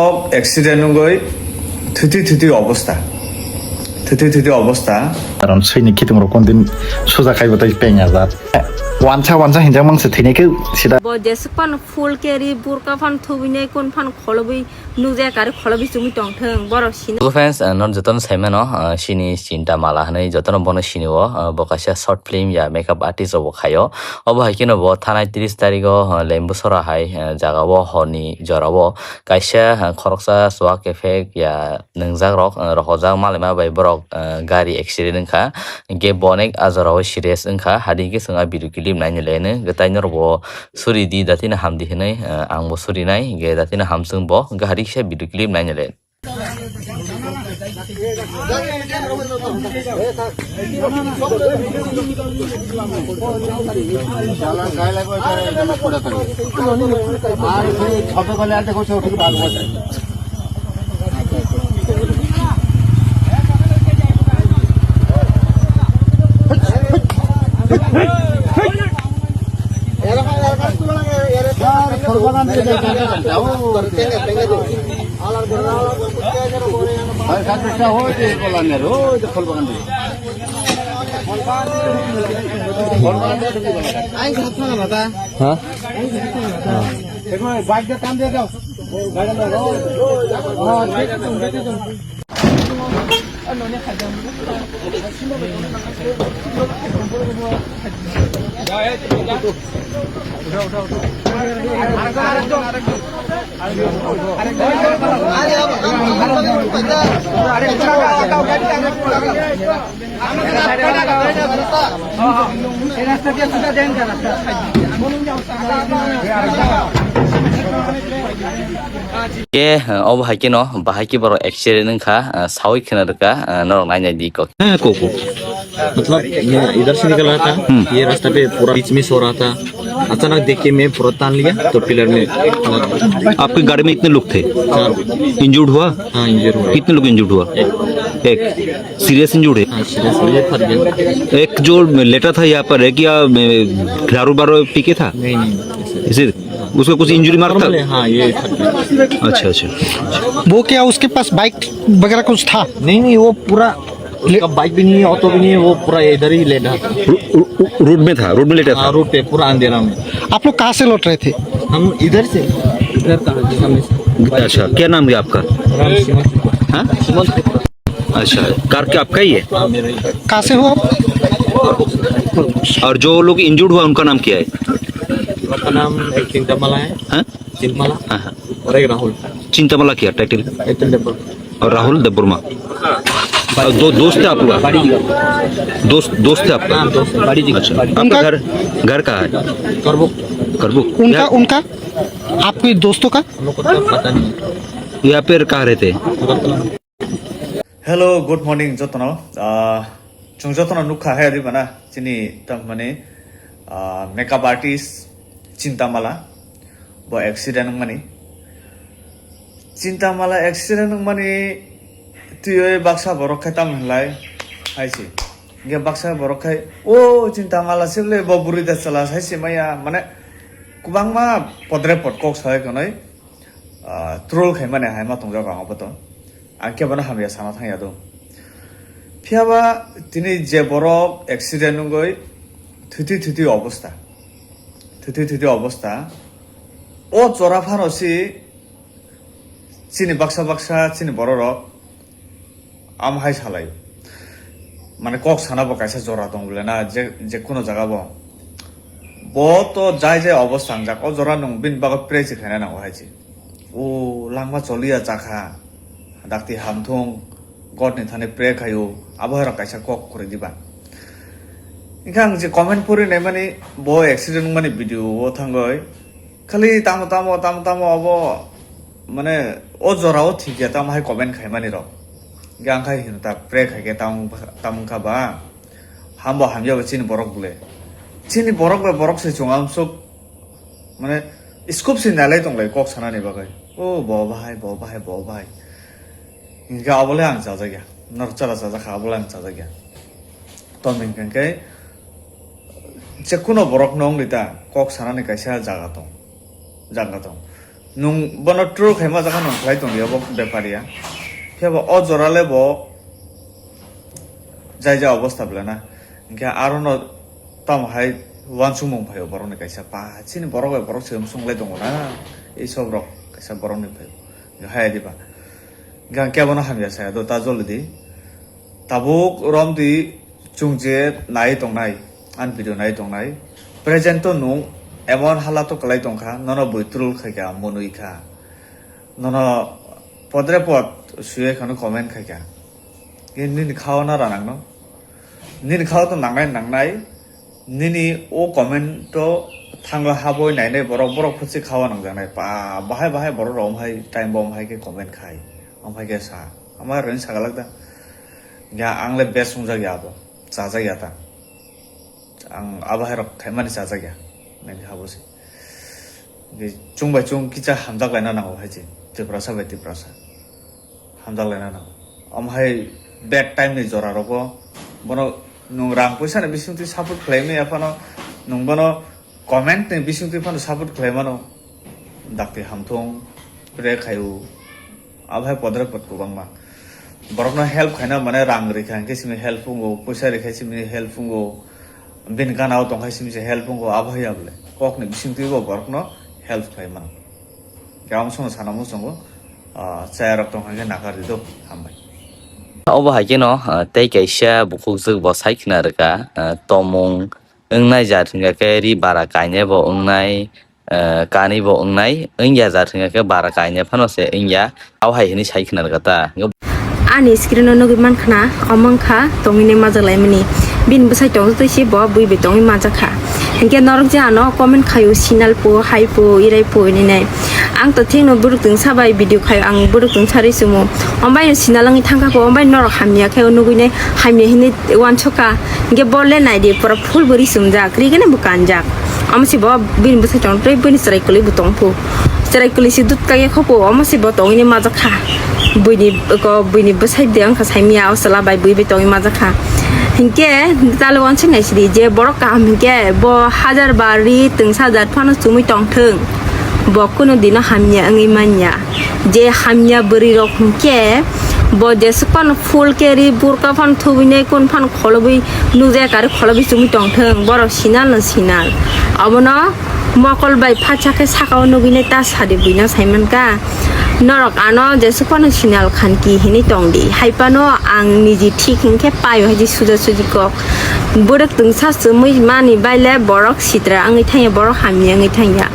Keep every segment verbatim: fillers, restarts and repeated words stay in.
Accident wngwi thwtwi thwtwi obostha. Thwtwi thwtwi obostha. Karon swini khitung rok kon din suja khai batai peng ya jat. Wansa wansa hinjak mang se thini ke sida. Bo jesuk pan full carry burka pan thubinai kun pan kholobwi nujak ar kholobwi chumui tong thung borok sini. Hello friends, uh, non joton saimano, uh, sini Chinta Mala hwnwi jotono bono sini o, uh, bo kaisa short film ya makeup artist rok bo khaio. Obo hai kheno bo thanai tris tarigo, uh, Lembusora hai, uh, jaga o horni jora o kaisa, uh, khoroksa chuwak effect ya nwngjak rok, uh, rohorjak malaima bai borok, uh, gari accident wngkha. Hinkhe bo onek a jora o serious wngkha. Hadi hinkhe chwng a video clip naini le hwno. Hinkhe tai norok bo suri di datino hamdi hwnwi, uh, ang bo suri nai. Hinkhe datino hamsung bo. Hinkhe hadi kisa video clip naini le. हाँ? हाँ। Ye, obo hai khe no bahai khe borok accident wngkha, sawi khna rwkha, norok nainai di kok. हाँ, को, को। मतलब, मैं इधर से निकल रहा था, हम्म। ये रास्ता पे पूरा बीच में सो रहा था। अचानक देख के मैं पूरा तान लिया, तो पिलर में लगा। आपकी गाड़ी में इतने लोग थे? चार। इंजर्ड हुआ? हाँ, इंजर्ड हुआ। कितने लोग इंजर्ड हुआ? एक। एक। सीरियस इंजर्ड है? हाँ, सीरियस, ये फट गया। एक जो लेटा था यहाँ पर, एक या, ए, दारू वारू पी के था? नहीं, नहीं, ऐसे। इसे, उसका कुछ इंजरी मार्क था? नॉर्मल है, हाँ, ये फट गया। अच्छा, अच्छा। वो क्या उसके पास बाइक वगैरह कुछ था? नहीं, नहीं, वो पूरा उसका बाइक भी नहीं है, ऑटो भी नहीं है, वो पूरा इधर ही लेटा था। रो-, रो-, रोड में था, रोड में लेटा था? हाँ, रोड पे, पूरा अंधेरा में। आप लोग कहाँ से लौट रहे थे? हम इधर से, इधर का, सामने से। अच्छा, क्या नाम है आपका? राम सुमन। हाँ? सुमन। अच्छा, कार क्या आपका ही है? हाँ, मेरा ही। कहाँ से हो आप? और जो लोग इंजर्ड हुआ, उनका नाम क्या है? उनका नाम एक चिंतामाला है। हाँ? चिंतामाला। हाँ, हाँ। और एक राहुल। चिंतामाला क्या टाइटल? Title double. और राहुल देबबर्मा। और दो दोस्त थे आप लोग? दोस्त, दोस्त थे आपका? हाँ, दोस्त। अच्छा, आपका उनका घर, घर कहाँ है? करबुक। करबुक? उनका, यहाँ उनका? आपके दोस्तों का? हम लोग को तो पता नहीं। यहाँ पे कहाँ रहते हैं? रतन। Hello, good morning jotono. Ah, chwng jotono nukha hai ri bana chini tamani, ah, makeup artist Chintamala bo accident wngmani. Chintamala accident wngmani twiwi baksa borok khe tamo hinlai hai se. Hinkhe baksa borok khe, "O Chintamala se le bo bwrwi da chwla," hai se maya, mane kwbangma podre pod kok sai khwnwi, ah, troll khaimani hai ma tongjago ang oboto. Ang kebono hamya sana thangya do. Phiyaba tini je borok accident wngwi thwitwi thwitwi obostha, thwitwi thwitwi obostha, o chora phano si chini baksa baksa chini bororok amo hai salai. Mane kok sana bo kaisa jora tong bole na, je, je kuno jaga bo. Bo to jai jai obostha wngjak, o jora nwng bini bagwi pray se khaina nango hai se. O langma choliya chakha, dakti hamthung, God ni thani pray khaio, abo hai rok kaisa kok kwrwi diba. Hinkhe ang je comment pori naimani, bo accident wngmani video o thangwi, khali tamo tamo, tamo tamo abo, mane, o jora o thik ya tamo hai comment khaimani rok. Hinkhe ang khai hino ta pray khaikhe tamo, tamo wngkha ba? Hambo hamya bo chini borok bole. Chini borok bai borok se chwng amsuk, mane, scope se nailai tonglai kok sanani bagwi. O bo bahai, bo bahai, bo bahai. Hinkhe abole ang chajakya. Nor chara chajakha, abole ang chajakya. Tongming hinkhe je kuno borok no wngwi ta kok sanani kaisa jaga tong. Jaga tong. Nwng bono troll khaima jagha nwng khlai tongdi obo bepariya. Phiya bo o jora le bo jai ja obostha bwlana. Hinkhe aro no tamo hai uansukmung phaio borokni kaisa pa. Chini borok bai borok se wngsung lai tongo na. Ei sob rok kaisa borokni phaio. Hinkhe hai diba. Hinkhe ang kebono hamya saya do ta joldi. Tabuk romdi. Chwng je nai tongnai, ani video nai tongnai, present o nwng emon halato kwlai tongkha, nono bui troll khaikha, mwnwi kha, nono podre pod swiwi khano comment khaikha. Nini khao na ranangno, nini khao to nangnai nangnai, nini o comment o thangla haboi nainai borok, borok phutsi khao nangjaknai, pa bahai bahai borok rok omhai time bo omhai khe comment khai, omhai khe sa, ama rwni sagalak da. Ya, ang le best wngjak ya abo. Chajak ya ta. Ang abo hai rok khaimani chajak ya. Nang habo se. Chwng bai chwng kisa hamjak laina nango hai se. Tiprasa bai Tiprasa. Hamjak laina nango. Omo hai bad time ni jora rogo. Bono nwng rang puisa ni bising twi support khlai maya phano nwng bono comment ni bising twi phano support khlai mano. Dakti hamthung, pre khaio. Abo hai podre pod kwbangma. Borokno help khaina mane rang rikha hinkhe simi help wngo, puisa rikha simi help wngo, bini gana o tongkha simi se help wngo, abo hai ya bole. Kokni bising twi bo borokno help khlai mano. Khe amo sono sana muchungo, ah, chaya rok tongkha hinkhe nakar di do, hambai. Obo hai kheno, ah, tei kaisa bukhukjwk bo sai khna rwkha, ah, tomung wngnai jat hinkha khe ri bara kainai bo wngnai, eh, kanwi bo wngnai, wngya jat hinkha khe bara kainai phano se wngya, abo hai hinwi sai khna rwkha ta. Ani screen o nugwi mankha na, omo wngkha tongwini majak laimani. Bini bwsai tongtwi se bo bui bai tongwi majak kha. Hinkhe norok je ano comment khaio, sinal po, hai po, irai po hinwi nai. Ang to thikno bwrwk tungsa bai video khaio, ang bwrwk tungsa rwi sumo. Ombai no sinal wngwi thangkha po, ombai norok hamya khe o nugwi nai hamya hinwi uansukha. Hinkhe bo le naidi pura full bo ri chumjak, ri gana bo kanjak. Omo se bo bini bwsai tong twi bini chwrai kwlwi bo tong phu. Chwrai kwlwi se dut kaiya kho phu, omo se bo tongwini majak kha. Buini ko buini bwsai de wngkha saimya o chwla bai bui bai tongwi majak kha. Hinkhe talo wansuk nai sidi je borok kaham hinkhe bo hajar bar ri twngsa hajar phano chumui tong thung. Bo kunu dino hamya wngwi manya. Je hamya bwrwi rok hinkhe bo jesuk phano full carry burka phano thubui nai kun phano kholobwi nukjaya kari kholobwi chumui tong thung borok sinal no sinal. Obono mokol bai phatsa khe saka o nugwi nai ta sadi buino saimankha. Norok ano jesuk phano sinal khanki hinwi tongdi. Hai phano ang niji thik hinkhe paio hai je suja suji kok. Bwrwk tungsa chumui mani baile borok sitra wngwi thangya, borok hamya wngwi thangya.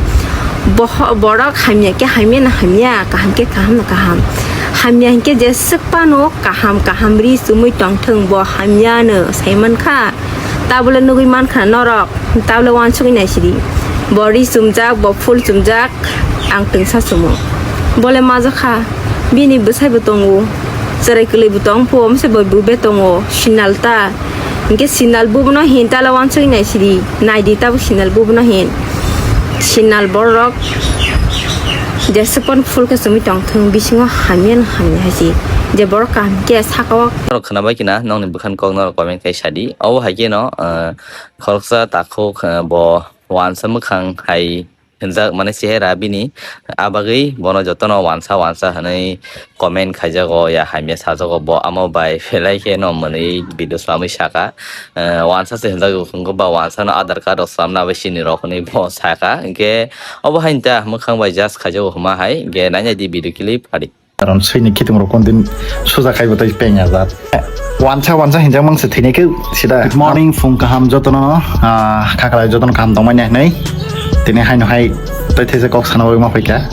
Boho-, borok hamya khe hamya no hamya, kaham khe kaham no kaham. Hamya hinkhe jeswk phano kaham kaham ri chumui tongthwng, bo hamya no saimankha. Tabole nugwi mankha norok, tabole wansugwi naisidi. Bo ri chumjak, bo phul chumjak, ang twngsa chumo. Bole majakha, bini bwsai bo tongo, chwrai kwlwi bo tong phu, omse bo bube tongo, sinal ta. Hinkhe sinal bubuno hin tala wansugwi naisidi, naidi tabuk sinal bubuno hin. Sinal borok jeswk phano phul khe chumui tongthwng, bisingo hamya no hamya hai se. Je borok kaham khe saka o. Norok khwnabai khna, nokni bwkhani kok norok comment khai sadi. Obo hai kheno, ah, khoroksa takhuk, ah, bo wansa mwkhang hai hinjak mane chehera bini, ah bagwi bono jotono wansa wansa hinwi comment khaijago, ya hamya sajago, bo amo bai phelai kheno mwnwi video swlamwi saka. Ah, wansa se hinjak wngkha ba wansa no Aadhaar card rok swlamna bai sini rok hinwi bo saka. Hinkhe obo hainta mwkhang bai just khaijago hwnma hai, hinkhe nainai di video clip adi. Karon swini khitung rok kon din suja khai bo tai peng ya jat. Wansa wansa hinjak mang se thini ke sida. Good morning, phung kaham jotono, ah, khaklai jotono kaham tongmani hinwi. Tini haino hai tai these kok sana bai ma phaikha.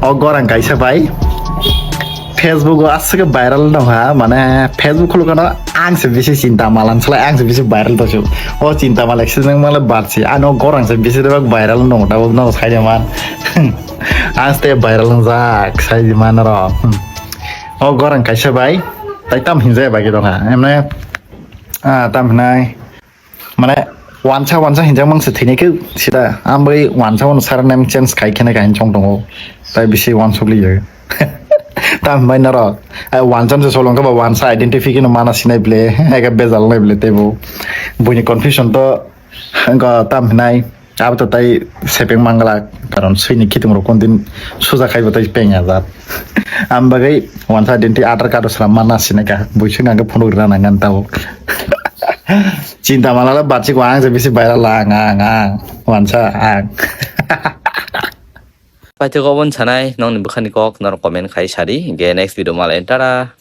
O gorang kaisa bai Facebook o aswk viral no ha, mane Facebook khulukano ang se bisi chinta malan salai ang se bisi viral to su. O chinta malak se nang male barsi ano gorang se bisi debak viral no ta no sai man. Ang step viral wngjak, sai di mano rok. Hmm. O gorang kaisa bai, tai tam hinjai bai dong ha. Emne, ah, tam hinai. Mane, wansa, wansa hinjak mang se thini ke, sida, ang bai wansa wan sar nem change kai khene kai chong tongo. Tai bisi wansuk li yo. Tam bai norok. Ai wansa se solong ka ba wansa identify no mana sinai ble, ai ka bezal nai ble tebo. Buini confusion to, ang ka tam hinai. Abo to tai sepeng mangala, karon swini khitung rok kon din suja khaibo tai peng ajat. Am bagai wansa dinti Aadhaar card sra mana sineka, buising ang phone rana ngan tau. Chinta malala bachik wang je bisi viral ang, ang, ang. Wansa ang. Paithak obon sanai nongni bwkhani kok norok comment khai sadi ge next video malai tara.